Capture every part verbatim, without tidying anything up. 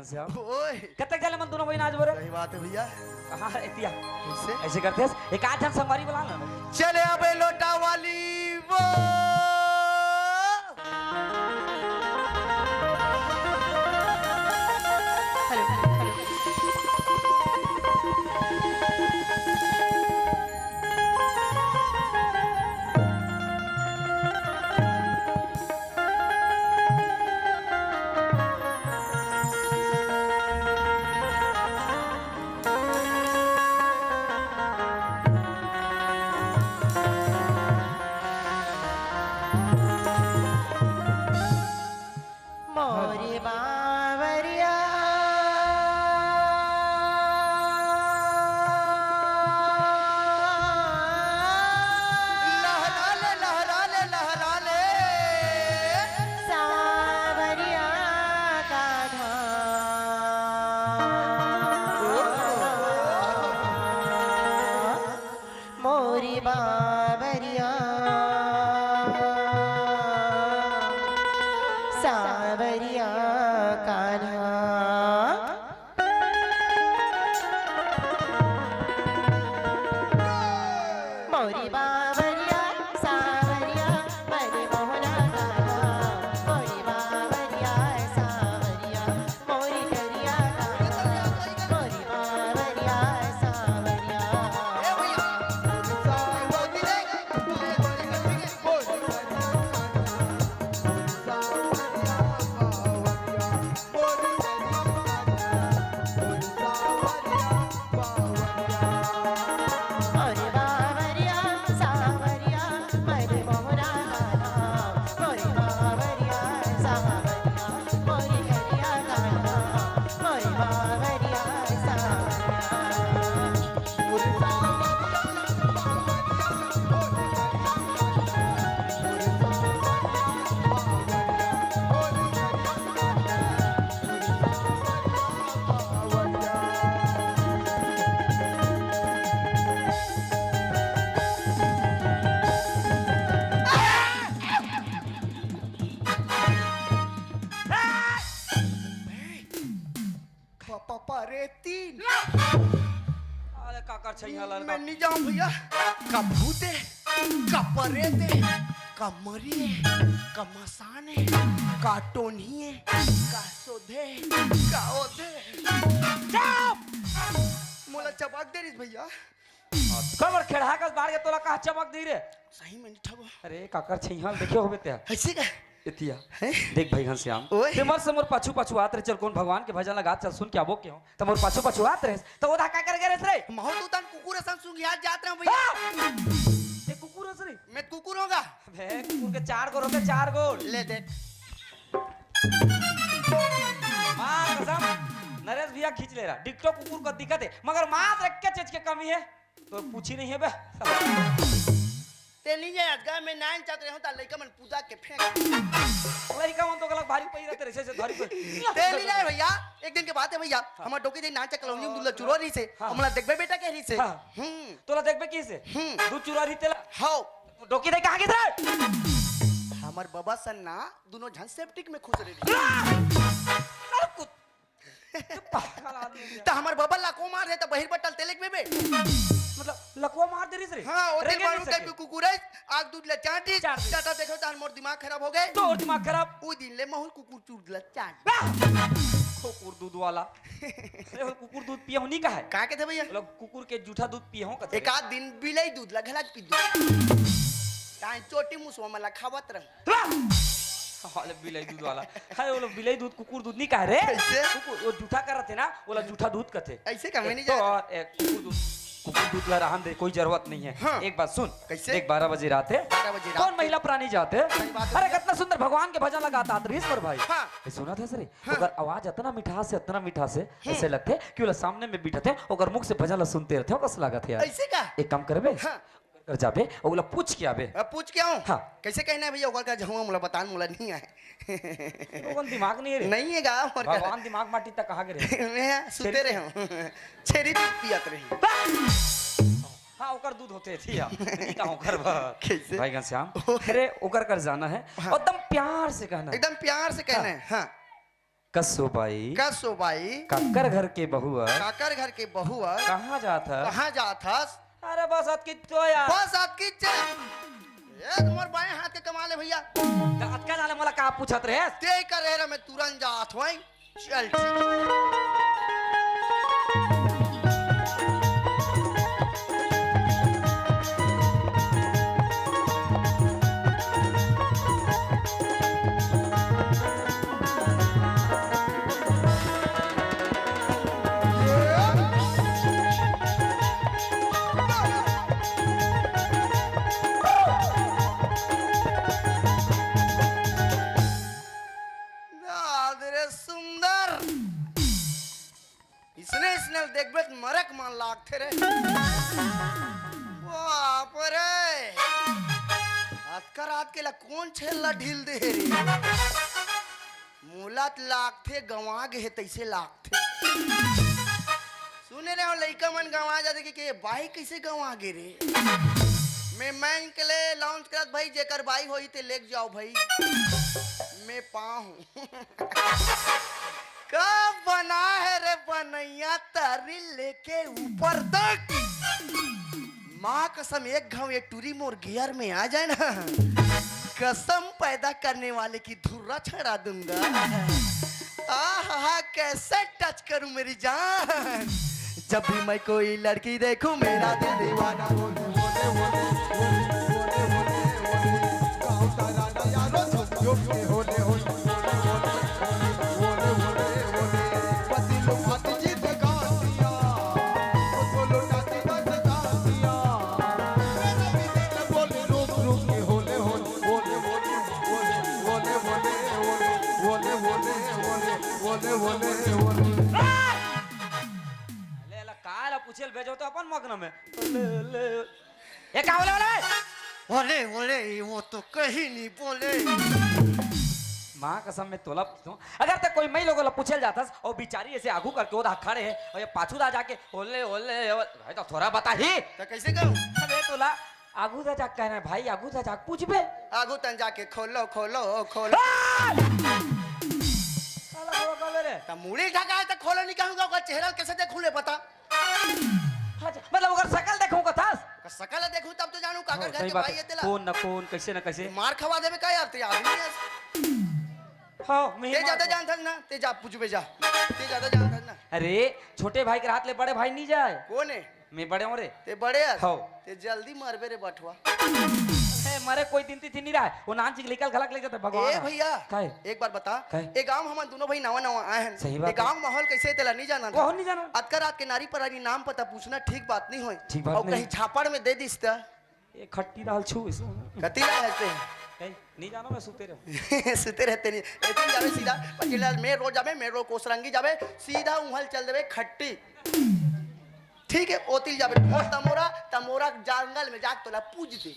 ओए। कतक जाले मन दोनों भाई नाच बरे? सही बात है भैया। हाँ, एतिया। कैसे? ऐसे करते हैं, एक आध झन संगवारी बुला ला। चले अबे लोटा वाली वो। मोरी बावरिया। लहरा ले, लहरा ले, लहरा ले। सावरिया का धाम। मोरी बावरिया, सावरिया कान्हा। मोरी बावरिया, सावरिया, मन मोहना कान्हा। मोरी बावरिया, सावरिया, मोरी करिया कान्हा, मोरी बावरिया सावरिया। मोरी बावरिया सावरिया, मोरी मोहरा कान्हा, मोरी बावरिया सावरिया, मोरी करिया कान्हा, मोरी बावरिया सावरिया। पापा रे तीन। अरे काकर छैया लड़का। मैं नहीं जाऊं भैया। का भूत है, का परेत है, का मरी है, का मसान है, का टोनी है, का सोधे है, का ओधे है। चुप! मोला चबाक दे रिस भैया। कमर खेड़ा कस बार के तोला कहा चमक दी रे। सही में निठगो। अरे काकर छैया देखे होबे ते। ऐसे का? एतिया। हैं? देख भाई घनश्याम, ओए। ते मर से मोर पाछू पाछू आत रहे, चल कोन भगवान के भजन लगा, चल सुन के आबो के हो। त मोर पाछू पाछू आत रहे, त ओदा का कर गे रहे रे? महू तो तन कुकुर असन सुंघियात जात रहे भैया। हाँ! ते कुकुर असन रे? मैं कुकुर होगा। बे, कुकुर के चार गोड़ होते, चार गोड़। ले देख। माँ कसम, नरेश भैया खींच ले रहा। डिक्टो कुकुर को दिक्कत है, मगर मात्र एक चीज के कमी है, तो पूछी नहीं है बे। ते नहीं जाए, अजगा मैं नाइन चाहते रहूं, ता लइका मन पूजा के फेंक। लइका मन तो गलत भारी पई रहते, ऐसे, ऐसे भारी पई। ते नहीं जाए भैया, एक दिन के बात है भैया, हाँ। हमार डोकी दे नाच कलोनी में दूल्हा चुरो रही से, हाँ। हमला देखबे बेटा कह रही से। हाँ। हम्म। तोला देखबे की से? हम्म। दू चुरो रही तेला। हाओ। डोकी दे कहाँ गिस रे? हमार बाबा सन ना, दोनों झन सेप्टिक में खुश रही। अरे कुत-, तू पागल आदमी है। त हमर बबल ला को मार दे त बहिर बटल तेलेक में बे। मतलब लकवा मार दे रिस रे? हाँ, ओ रेंगे तेल मारू नहीं सके। कुकुर है, आग दूध ला चाटी, चाट दे। चाटा देखो त मोर दिमाग खराब हो गए। तोर दिमाग खराब। ओ दिन ले महू कुकुर चूर ला चाट। आह! कुकुर दूध वाला। अरे वो कुकुर दूध पिए हो नहीं कहा है? का कहते भैया? मतलब कुकुर के जूठा दूध पिए हो कहते। एक आध दिन बिलाई दूध ला घलाक पी दूध। ताई चोटी मुसवा मला खावत रह। वाह! हाले बिलाई दूध वाला। हाय, वो लोग बिलाई दूध, कुकुर दूध नहीं कह रहे। कैसे? कुकुर, वो जूठा कर रहे थे ना, वो लोग जूठा दूध कहते। ऐसे का? मैं नहीं तो जाना। और एक कुकुर दूध, कुकुर दूध ला रहन दे, कोई जरूरत नहीं है। हाँ। एक बात सुन। कैसे? एक बारह बजे रात है। बारह बजे रात कौन है। महिला प्राणी जाते? सही बात है अरे, भैया। कितना सुंदर भगवान के भजन लगाता था ईश्वर भाई। हाँ। ये सुना था सर? हाँ। अगर आवाज इतना मिठास है, इतना मिठास है, हम्म। ऐसे लगते कि वो लोग सामने में बैठते हैं, ओकर मुख से भजन ला सुनते रहते हो, कस लागत है यार। ऐसे का? एक काम करबे? हाँ। कर जाबे, ओला पूछ के आबे। अब पूछ के आऊं? हाँ। कैसे कहना है भैया, ओकर का जहुआ मोला बतान, मोला नहीं आए। ओकर दिमाग नहीं है रे। नहीं है गा, ओकर का। भगवान दिमाग माटी तक कहाँ गिरे? मैं सुते रहे हूँ। छेरी दूध पियत रही। हाँ, ओकर दूध होते थी यार। नहीं कहा ओकर बा। कैसे? भाई घनश्याम। ओकर अरे, ओकर कर जाना है। हाँ। एकदम प्यार से कहना है। एकदम प्यार से कहना हाँ। है। हाँ। कसो बाई? कसो बाई? काकर घर के बहुआ? काकर घर के बहुआ? कहाँ जात हस? कहाँ जात हस? अरे बस अतकी तो यार। बस अतकी चे-, ए, मोर बाएं हाथ के कमाल हे भइया। त अतका जाने मोला का पूछत रहे? ते करे रे, मैं तुरंत जात हों। चल ठीक हे। दाद रे सुंदर, इसने इसने देखबे त मरक मन लागथे रे। बाप रे, अतका रात के ला कोन छेल ला ढील दे हे रे? मोला त लागथे गंवा गे हे तइसे लागथे। सुने रहे हो लइका मन गंवा जाथे कि, कि ये बाई कइसे गंवा गे रे? मैं बैंक ले लॉन्च करत भाई, जेकर बाई होई ते लेके जाओ भाई। मैं पाहूं। कब बना है रे बनैया तरी लेके ऊपर तक। माँ कसम, एक घाव ये टूरी मोर गियर में आ जाए ना, कसम पैदा करने वाले की धुर्रा छड़ा दूंगा। आहा, कैसे टच करूं मेरी जान, जब भी मैं कोई लड़की देखूं मेरा दिल दीवाना। ले, ले, का ला पूछे ल भेजो तो अपन मगन में। ले, ले। ए, का होले, होले? होले, होले, ये वो तो कहीं नहीं बोले। माँ कसम, मैं तोला पूछूं, अगर ते कोई मई लोगों ला पूछे ल जाथस अउ बिचारी ऐसे आगू करके ओदा खड़े हे अउ ये पाछू दा जाके होले, होले, होले, भाई तो थोड़ा बता ही। तो कैसे कहूं? अबे तोला आगू दा जाके कहना हे भाई, आगू दा जाके पूछबे। आगू तन जाके खोलो, खोलो, खोलो। आ! साला बोला का मेरे? त मुड़ी ढका हे त खोलो नहीं कहूंगा, ओकर चेहरा कैसे देखूं ले बता? अच्छा, मतलब ओकर शकल देखूं कथस? ओकर शकल देखूं तब तो जानूं काकर घर के भाई हे तेला। कौन न कौन, कैसे न कैसे। मार खवा देबे का यार, ते आदमी हे। हाँ, मैं ते ज्यादा जानथस ना, ते जा पूछबे जा। ते ज्यादा जानथस ना। अरे, छोटे भाई के हाथ ले बड़े भाई नहीं जाए। कौन हे? मैं बड़े हों रे। ते बड़े हस? हौ। ते जल्दी मरबे रे बठवा। ए, मरे कोई दिन तिथि नहीं रहा है। वो नान चिक निकल घलक ले जाते भगवान। ए भैया, काहे? एक बार बता। काहे? ए गांव में हमन दोनों भाई नवा नवा आए हैं। सही बात ए गांव माहौल कैसे हे तेला नहीं जाना था। बहुत नहीं जाना। अतका रात के नारी परानी नाम पता पूछना ठीक बात नहीं होय। ठीक बात और नहीं। कहीं झापड़ में दे दिस त। ए खट्टी दाल छू इसो। कति ला हंसते हैं? ए, नहीं जानो मैं सुते रहूं। सुते रहते नहीं। ए तुम जावे सीधा, पचीलाल मेन रोड जावे, मेन रोड कोसरंगी जावे, सीधा उहल चल देवे खट्टी। ठीक हे, ओतिल जाबे, मोर तमोरा, तमोरा जंगल में जाके तोला पूज दे।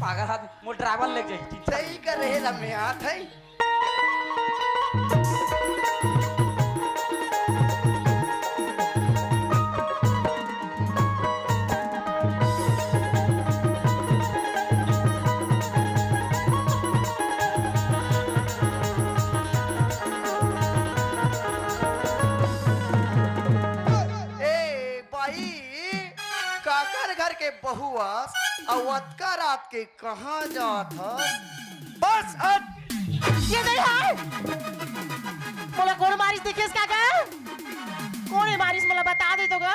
पागल आदमी, मोर ड्राइवर ले जाई। सही कर रहे ला, मैं हाथ है। ए, बाई, काकर घर के बहू अस, अउ अतका रात के कहाँ जात हस? बस अब ये नहीं है। मोला कोन मारिस देखिस काका? कोन हे मारिस मोला बता दे तो गा।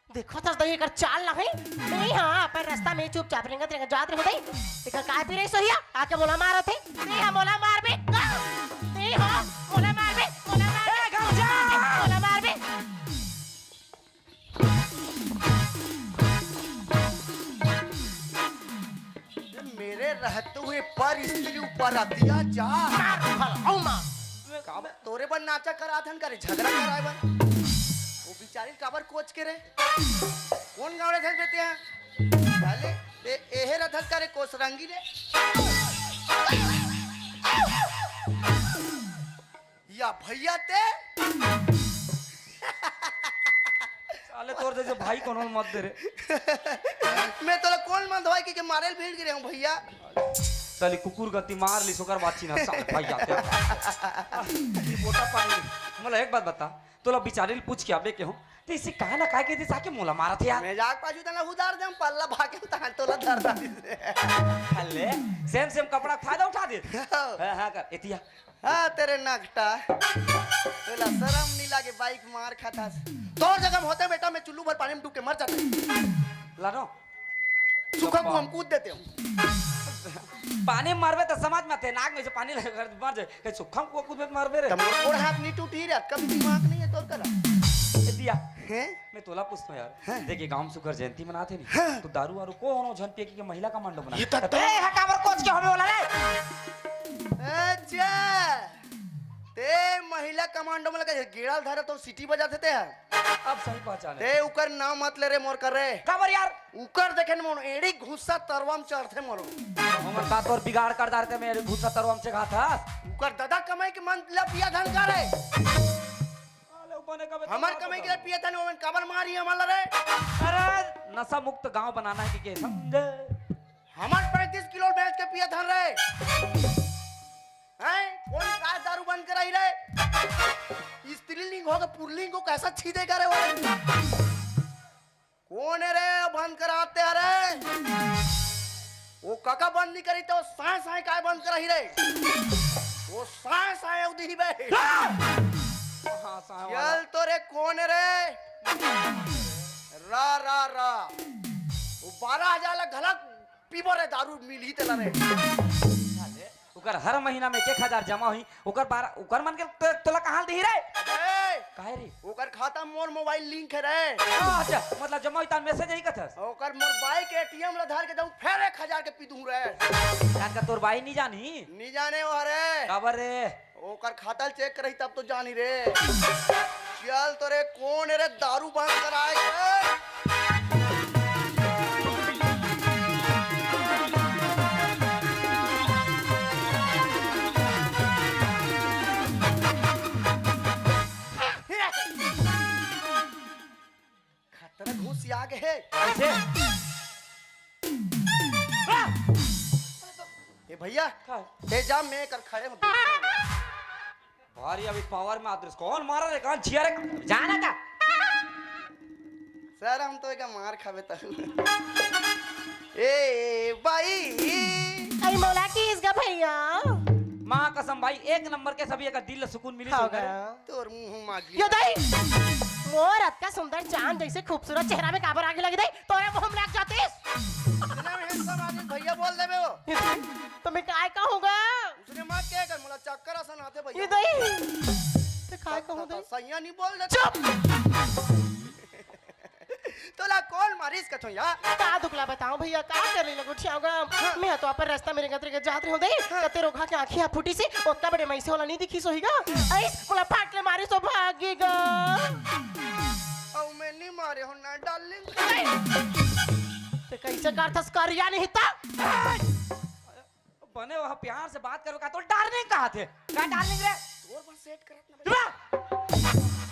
देखो तो दही कर चाल ना है। नहीं हाँ, अपन रास्ता में चुपचाप रेंगत रेंगत जात रहे होते। देखा काय पी रही सोहिया? आके मोला मारत हे। नहीं हाँ, मोला मार बे। नहीं हाँ, मोला मार बे, मोला मार बे। ए, गाँव जा। मोला मार बे। मेरे रहते हुए पर स्त्री ऊपर अतियाचार। मार, भला, औ मार। का तोरे बर नाचा कराथन का रे, झगड़ा कराए बर? वो बिचारी काबर कोच के रे? कोन गाँव रथस बे तेहा? साले, ए, एहे रथस का रे कोसरंगी रे? या भैया ते? साले तोर जैसे भाई कोनो मत दे रे। मैं तोला कोन मन धोए के, के मारे ल भीड़ गिरे हूँ भैया। साली कुकुर गति मार लिस, ओकर बाद चिन्हा साल भैया ते। मोटा पानी। मोला एक बात बता, तोला बिचारी ल पूछ के आबे के हो, ते इसे कहा ना कहा के दिस आके मोला मारत हे यार। मैं जाके पाछू तला उधार देम, पल्ला भागे तहां तोला धर दिस। अले, सेम सेम कपड़ा फायदा उठा दे। हाँ, हाँ, कर, एतिया। हाँ, तेरे नकटा। तोला शरम नहीं लागे, बाइक मार खाथस। तोर जगह में होते बेटा, मैं चुल्लू भर पानी में डूब के मर जाते। लानो। सुखा कुआं में कूद देते हो। पानी में मरबे त समझ में आथे, नाक में से पानी लगे कर मर जाए। कहीं सुखा कुआं कूद में मरबे रे। तब मोर गोड़ हाथ नहीं टूटी रे, कभी दिमाग नहीं है तोर करा। ए दिया। हैं? मैं तोला पूछता हूँ यार। हैं? देखिए, गांव में सुघर जयंती मनाथे नहीं। हाँ। तो दारू वारू कोनो झन पिए के महिला कमांडो बना। ये तो ए, हा काबर कोच के हमें बोला रे? अच्छा, ते महिला कमांडो में लगा गेड़ा धरे तो सीटी बजाथे ते हा। अब सही पहचाने। ते उकर नाम मत ले रे मोर कर रे। काबर यार? उकर देखे न मोर एड़ी घुस्सा तरवा में चढ़थे मोरो। हमर का तोर बिगाड़ कर डारते में एड़ी घुस्सा तरवा में चढ़ाथस। उकर दादा कमाई के मन ला पिया धन का रे। साले ऊपर ने कबे हमर तो कमाई के पिया धन ओमन काबर मारी हमला रे? अरे नशा मुक्त गांव बनाना है कि के समझे? हमर पैंतीस किलो बेच के पिया धन रे। हैं? कौन का दारू बंद कराही रे? स्त्रीलिंग होके पुरलिंग को कैसा छीदेगा रे वो? कौन है रे बंद कराते रे? वो काका बंद नहीं करी तो साय साय काय बंद कराही रे? वो साय साय उदी ही बे। हाँ, साय वाला। चल तो रे कौन है रे? रा रा रा। वो बारह हजार ला घलक पीबो रे दारू मिलही तेला रे। साले, ओकर हर महीना में एक एक हजार जमा होही, ओकर बारह, ओकर मन के तो, तोला कहाँ दिही रे? अबे, काहे रे? ओकर खाता मोर मोबाइल लिंक है रे। अच्छा, मतलब जमा होही तान मैसेज ही कथस। ओकर मोर बाइक एटीएम ला धर के जाऊं, फेर एक हजार के पी दूं रे। जान का तोर बाई नहीं जानी? नहीं जाने वो रे। काबर रे? ओकर खाता ल चेक करही तब तो जानी रे। चल तो रे, कौन है रे दारू बंद कराए के? खतरा घुस आ गए है। कैसे? ए भैया, हाँ। ए जा, मैं कर खड़े हूँ। भारी अभी पावर में आते, कौन मारा रे, कौन छिया रे, जाना का? सर, हम तो एक मार खावे तक। ए बाई। आई मोला किस गा भैया। माँ कसम भाई, एक नंबर के सभी एक दिल ला सुकून मिली। हाँ सुंदर। गा। तोर मुंह मागी। यो दाई, मोर अतका सुंदर चांद जैसे खूबसूरत चेहरा में काबर आगी लगी दाई? तोरे मुंह में लग जातीस। इतना में handsome आदमी भैया बोल देबे वो। तो मैं काय कहूँगा? उसने मत कह कर, मोला चक्कर असन आते भैया। ये दाई, तो काय कहूँ दाई? सैया नहीं बोल दे। चुप। तोला कौन मारिस कथो या? का दुख ला बताओ भैया, का कर ले लगो ठियाओ गा? हाँ। मैं तो अपन रास्ता में रेंगत रेंगत जात रहो दाई, हाँ। कते रोघा के आँखी फूटी से, ओतना बड़े मइसे वाला नहीं दिखी सोही गा। ऐस, मोला फाट ले मारिस तो भागी गा। अउ मैं नहीं मारे हो ना डार्लिंग। ते कैसे करथस करिया नहीं ता? बने वह प्यार से बात करो का तो डार्लिंग कहा थे? का डार्लिंग रे? तोर पर सेट करत ना। चुप रह।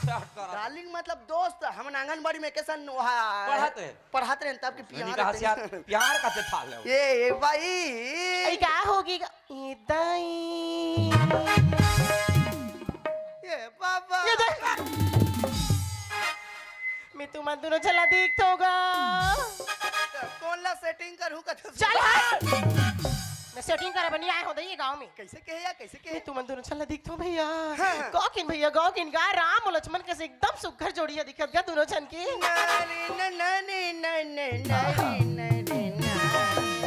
सेट करत। डार्लिंग मतलब दोस्त, हम आंगनबाड़ी में कैसन वहा पढ़त है। पढ़त रहे तब के प्यार कहा से यार, प्यार का से था ले। ये, ये भाई। ऐ का होगी गा? ई दाई। ये बाबा। ये दाई। मैं तुमन दोनों झन ला देखथों गा। कौन ला सेटिंग करूँ का तो? चल हट। मैं सेटिंग करे बर नहीं आए हों दाई ये गांव में। कैसे कहे या, कैसे कहे? मैं तुमन दोनों झन ला देखथों भैया। हाँ, हाँ। गौकिन भैया, गौकिन गा राम अउ लक्ष्मण कस एकदम सुघर जोड़ी हे दिखत गा दोनों झन के। ना रे, ना, ना रे, ना, ना, ना रे, ना रे, ना, ना।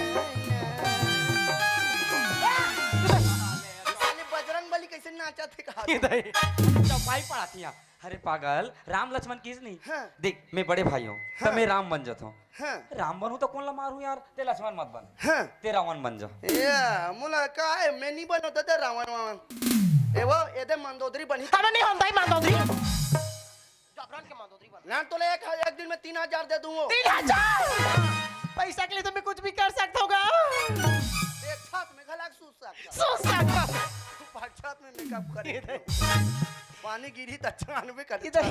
साले बजरंग बली कैसे नाचत हे कहा? ये दाई। चौपाई पढ़ाती हैं। अरे पागल, राम लक्ष्मण किस नहीं? हाँ। देख, मैं बड़े भाई हूँ, हाँ। तो मैं राम बन जाता हूँ। हाँ। राम बनूँ तो कौन ला मारूँ यार? ते लक्ष्मण मत बन। हाँ। ते रावण बन जा। ये, मोला का है? मैं नहीं बनो दादा रावण वावण। ए वो, ए दे मंदोदरी बनी। हमें नहीं होता ही मंदोदरी। जबरन के मंदोदरी बन। ना तो ले एक, एक दिन में तीन हजार दे दूँ वो। तीन हजार? पैसा के लिए तो मैं कुछ भी कर सकता हूँ गा। एक छत में घलाक सूत सकता। सूत सकता। पाँच छत में मेकअप करे। पानी गिरी त जानबे कर। इधर।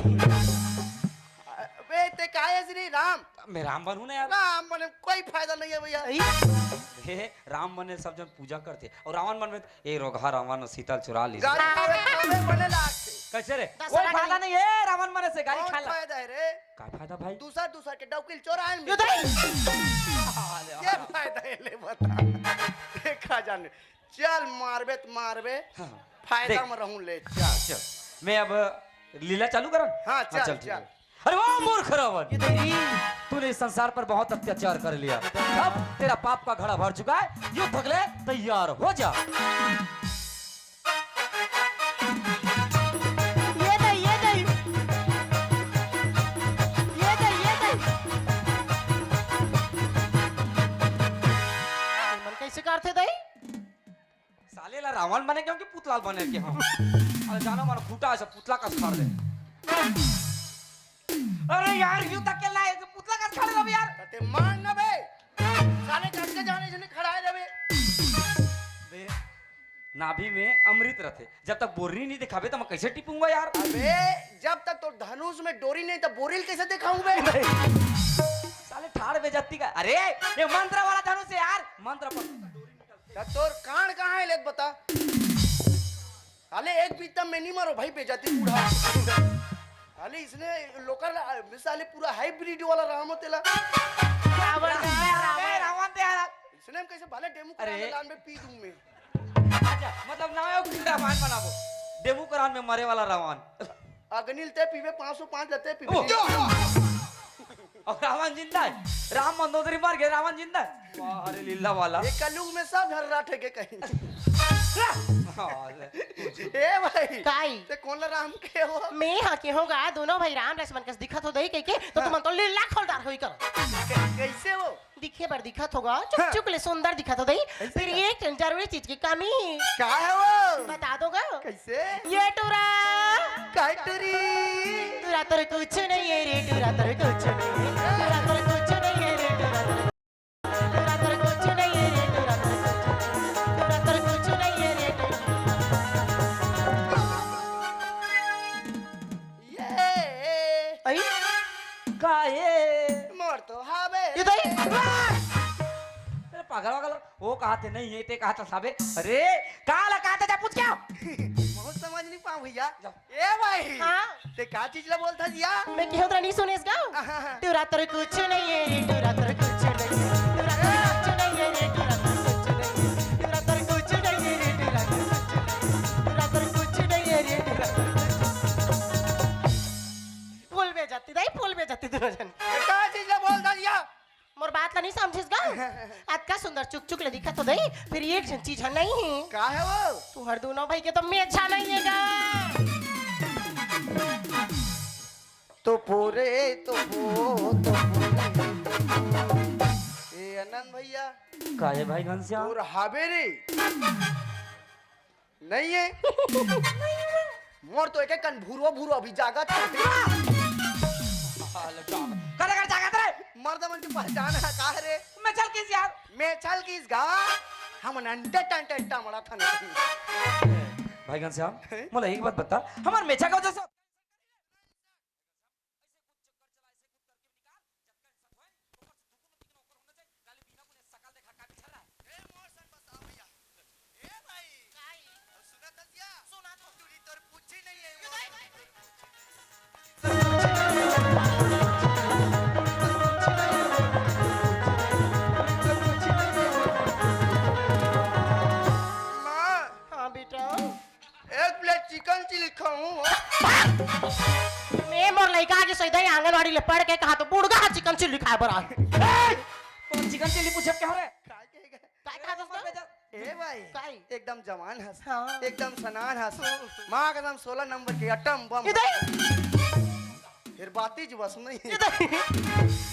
अबे, ते काहे श्री राम? मैं राम बनूँ ना यार। राम बने कोई फायदा नहीं है भैया। आई? हे, राम मन ल सब झन पूजा करथे, अउ रावण मन में त, "ए रोगहा रावण सीता ल चुरा लिस।" गारी खावे, खावे बने लागथे। कइसे रे? दशहरा कोई फायदा नइ हे रावण मन से गारी खाय ला। फायदा हे रे? का फायदा भाई? दूसर दूसर के डौकी ल चोराय में। ये फायदा हे ले बता। देखा जाने। चल मारबे त मारबे। हाँ। फायदा में रहूं ले, चल। चल, मैं अब लीला चालू करन? हाँ, चल, चल, ठीक हे। अरे वाह मूर्ख रावण, तूने इस संसार पर बहुत अत्याचार कर लिया। अब तेरा पाप का घड़ा भर चुका है, युद्ध के लिए तैयार हो जा। ये दे, ये दे। ये दे, ये दे। मन कइसे करथे दई? साले ला रावण बने के हो कि पुतला बने के हो? अरे जानो मारो खूंटा अइसे पुतला कस खड़े। अरे यार, यूं तक के लाए कि पुतला कस खड़े रहो यार। ते मार ना बे। साले कस के जाने जने खड़ा हे रे बे। बे, नाभि में अमृत रथे, जब तक बोरी नइ दिखाबे त मैं कइसे टिपूंगा यार? अबे, जब तक तोर धनुष में डोरी नइ हे त बोरी ल कइसे दिखाऊं बे? साले ठाड़ बेइज्जती का। अरे, ये मंत्र वाला धनुष हे यार, मंत्र पर त तोर कान कहाँ हे, ले बता। साले एक बीता में नइ मारो भाई, बेइज्जती बूढ़ा। साले इसने लोकल, साले पूरा हाइब्रिड वाला राम हो तेला। रावण, रावण, रावण। इसने हम कइसे भले डेमू करा अरे। लान में पी दूं मैं। अच्छा, मतलब ना हो कि रावण बनाबो। डेमू करान में मरे वाला रावण। अग्नि ल ते पीबे, पाँच सौ पाँच ल ते पीबे। ओ। अउ रावण जिंदा हे? राम मंदोदरी मर गे, रावण जिंदा हे? वाह, अरे लीला वाला। ये कलयुग में सब झर्रा ठेके कहीं। ए भाई, काई? ते कोन ला राम के हो? मैं हा के होगा, दोनों भाई राम लक्ष्मण कस दिखत हो दई कहिके, त हाँ। तुमन तो लीला खोल डार होई कर। कै-, कइसे हो? दिखे बर दिखत होगा, चुक हाँ। चुक ले सुंदर दिखत हो दई। कइसे फिर का? एक ठन जरूरी चीज की कमी हे। का हे वो? बता दोगा? कइसे? ये टुरा। काय टुरी? टुरा तोर कुछ नहीं है रे, टुरा तोर कुछ नहीं है, टुरा तोर कुछ नहीं है रे, टुरा तोर, टुरा तोर कुछ नहीं है रे, टुरा तोर, टुरा तोर कुछ नहीं है रे, टुरा। ये। आई? का ये? मोर तो हावे। ये दई? अरे पागल वागल, वो कहा थे नहीं है, ते कहा था साबे। अरे, का ला कहा था, जा पूछ क्या? बहुत समझ नहीं पाऊं भैया। जा। ए भाई। हाँ? ते का चीज ला बोलथा जिया? मैं केहूं तरा नहीं सुनेस गा? हाँ, हाँ। टुरा तोर कुछ नहीं है रे, टुरा तोर कुछ नहीं है, टुरा तोर कुछ नहीं है रे, टुरा तोर कुछ नहीं है, टुरा तोर कुछ नहीं है रे, टुरा तोर कुछ नहीं है, टुरा तोर कुछ नहीं है रे, टुरा तोर कुछ। फूल बेइज्जती दई, फूल बेइज्जती दोनों झन। ते का चीज ला बोलथा जिया? मोर बात ला नहीं समझिस गा? अतका सुंदर चुक चुक ले दिखत हो दई, फिर एक झन चीज ह नहीं हे। का हे वो? तुहर दोनों भाई के तो मेछा नहीं हे गा। तो पूरे, तो वो, तो पूरे। ए आनंद भैया। का हे भाई घनश्याम? तोर हाबे रे। नहीं हे। मोर तो एक एक कन भूरो भूरो अभी जागत हे। साले जागत। करे कर जागत रे? मर्द मन के पहचान हे का रे? मेछा ल किस यार? मेछा ल किस गा? हमन अंटे टंटे टमड़ा थन। भाई घनश्याम, हैं? मोला एक बात बता, हमर मेछा के वजह से माँ, हाँ बेटा। एक प्लेट चिकन चिली खाऊं। मैं मोर लइका के सीधा ही आंगनवाड़ी ले पढ़ के कहा तो बूढ़ा हा चिकन चिली खाए बर आए। ए! कौन चिकन चिली पूछे क्या हो रे? काय कहेगा? काय कहा दोस्त? ए भाई, काई? एकदम जवान हस, हाँ। एकदम सनान हस। माँ कसम सोलह नंबर के एटम बम। इधर। फिर बाती जुबास नहीं। इधर।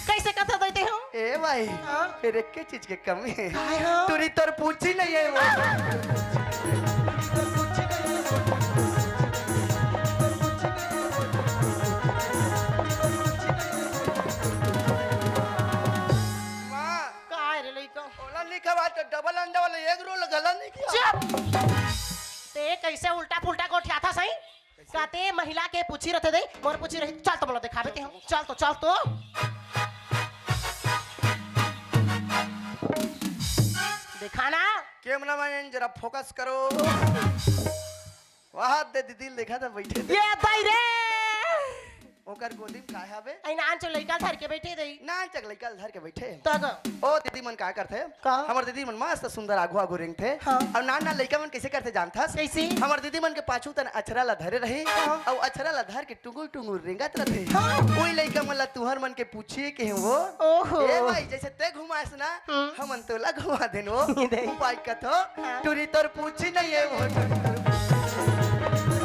कैसे कथा देते हो? ए भाई, हाँ? फिर एक के चीज के कमी हे। काय हो? टुरी तोर पूछी नहीं हे वो। माँ। काय रे लइका? ओला नहीं खवा तो डबल अंडा वाला एग रोल घला नहीं किया। चुप। ते कैसे उल्टा पुल्टा गोठियाथा सही? का ते महिला के पूछी रथे दे, मोर पूछी रही, चल तो मोला दिखाबे ते हम, चल तो, चल तो। देखा ना। कैमरामैन, जरा फोकस करो। वहां दे दीदी, देखा था बैठे थे। ये दाई रे। ओकर गोदी में काय हवे? आई नान चो लइका धर के बैठे दई। नान चक लइका धर के बैठे। त ग- ओ दीदी मन का करथे? का? हमर दीदी मन मस्त सुंदर आगू आगू रेंगथे। हाँ। अउ नान नान लइका मन कइसे करथे जानथस? कइसे? हमर दीदी मन के पाछू तन अछरा ला धरे रही। हाँ। अउ अछरा ला धर के टुंगुर टुंगुर रेंगत रथे। हाँ। उही लइका मन ला तुहर मन के पूछे के हे वो। ओहो। ए भाई, जइसे ते घुमाएस ना, हम्म। हमन तोला घुमा देन वो। दे। उपाय कथो, हाँ। टुरी तोर पूछी नहीं है वो, टुरी तोर पूछी नहीं है वो।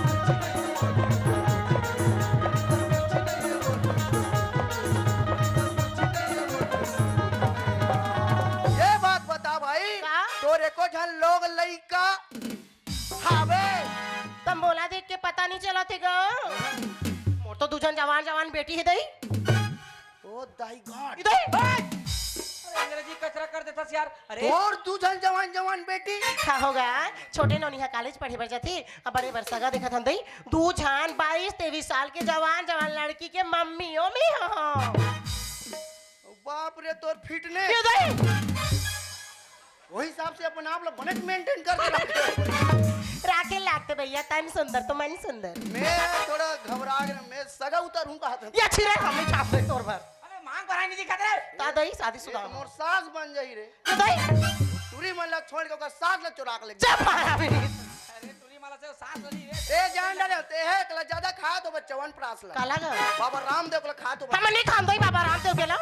ये बात बता भाई, का? तोर एको झन लोग लइका हावे? तम मोला देख के पता नहीं चलत हे गा? मोर तो दू झन जवान जवान बेटी हे दई। ओ दाई गॉड। इधर। अरे अंग्रेजी कचरा कर देथस यार। अरे तोर दू झन जवान जवान बेटी। का होगा? छोटे नोनी हा कॉलेज पढ़े बर जाथे, अब बड़े बर सगा देखत हन दई। दू झन बाईस तेईस साल के जवान जवान लड़की के मम्मी ओ मी हो। बाप रे, तोर फिटनेस। ये दई। वही हिसाब से अपन आप ला बने मेंटेन करके रखे। राखे लागते भैया, तन सुंदर तो मन सुंदर। मैं थोड़ा घबरा गया, मैं सगा उतर हूँ कहा था। ये अच्छी रे, हम नहीं छाप दे तोर भर। अबे मांग भराई नहीं दिखत रे। ता दई शादी शुदा। मोर सास बन जाई रे। तो दई। टुरी मन ला छोड़ के ओकर सास ला चुरा के ले। चुप मारा भी नहीं। अरे टुरी माला से सास ली रे। ए जान डाले, ते है एकला ज्यादा खा तो बच्चवन प्रास ला। काला गा? बाबा रामदेव ला खा तो हम नहीं खान दई बाबा रामदेव के ला।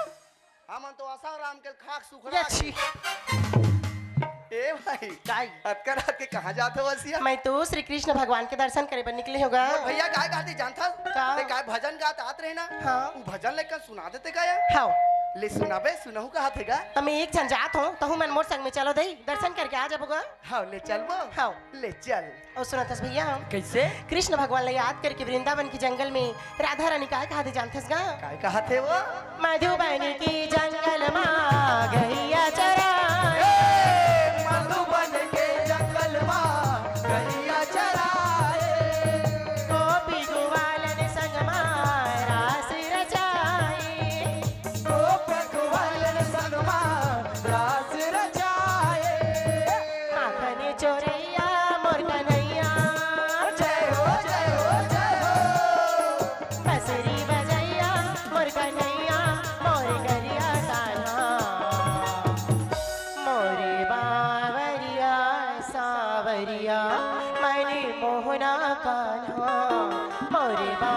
हमन तो आसाराम के खाक सुखरा ये छी। ए भाई, काई? अतका रात के कहाँ जात हो असिया? मैं तो श्री कृष्ण भगवान के दर्शन करे बर निकले होगा। मोर भैया काय गाते जानथस? का? ते काय भजन गात आत रहे ना? हाँ। उ भजन लेकर सुना देते का यार? हाँ। ले सुनाबे, सुनहु कहा थे गा? त मैं एक झन जात हूँ, तहु मन मोर संग में चलो दई, दर्शन करके आ जाबो गा। हाँ, ले चलबो। हाँ। ले चल। अउ सुनथस भैया, कइसे? कृष्ण भगवान ला याद करके वृंदावन के जंगल में राधा रानी काय कहा थे जानथस गा? काय कहा थे वो? मधुबन के जंगल मा गैया चराए। ए, मधुबन के जंगल मा गैया चराए। गोपी ग्वालन संग मा रास रचाए। गोप ग्वालन संग मा रास रचाए। माखन चोरैया मोर कन्हैया। जय हो, जय हो, जय हो। बंसरी बजैया मोर कन्हैया, मोर करिया कान्हा। मोरे बावरिया सावरिया, मने मोहना कान्हा। मोरे बा